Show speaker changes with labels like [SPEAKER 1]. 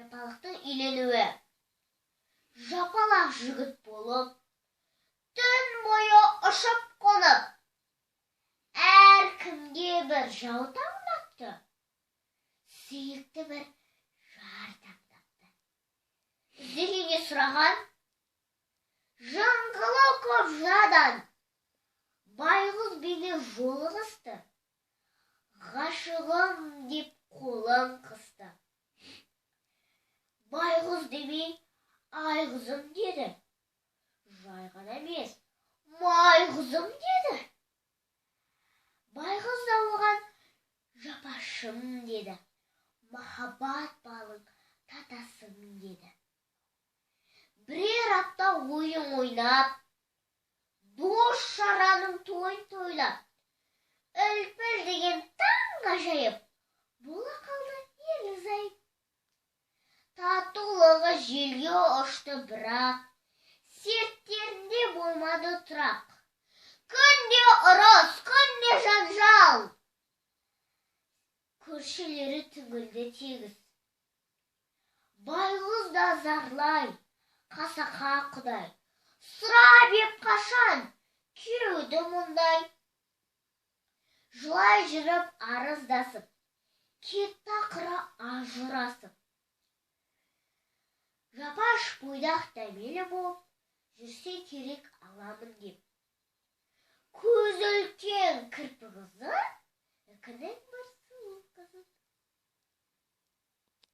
[SPEAKER 1] Жапалақтың үйленуі. Жапалақ жігіт болып, түн бойы ұшып қонып, әркімге бір жау таңдапты, сүйікті бір жар таңдапты. Іздегенге сұраған жыңғылы көп жырадан байғыз биге жолығысты, ғашығым деп қолын қысты. Байғыз демей, айғызым деді, жай ғана емес, майғызым деді. Байғыз да оған жапашым деді, махаббат балын татасың деді. Бірер апта ойын ойнап, дос жараның тойын тойлап, үлпіл деген таңғажайып бола қалды ерлі зайып. Татулығы желге ұшты бірақ, серттерінде болмады тұрақ. Күнде ұрыс, күнде жанжал, көршілері түңілді тегіс. Байғыз да зарлай, қасақа құдай, сұрап еп қашан күйеуді мұндай. Жылай жүріп арыздасып, кетті ақыры ажырасып. Жапаш бойдақ дәмелі болып, жүрсе керек аламын деп. Көзі үлкен кірпі қызы, ікінің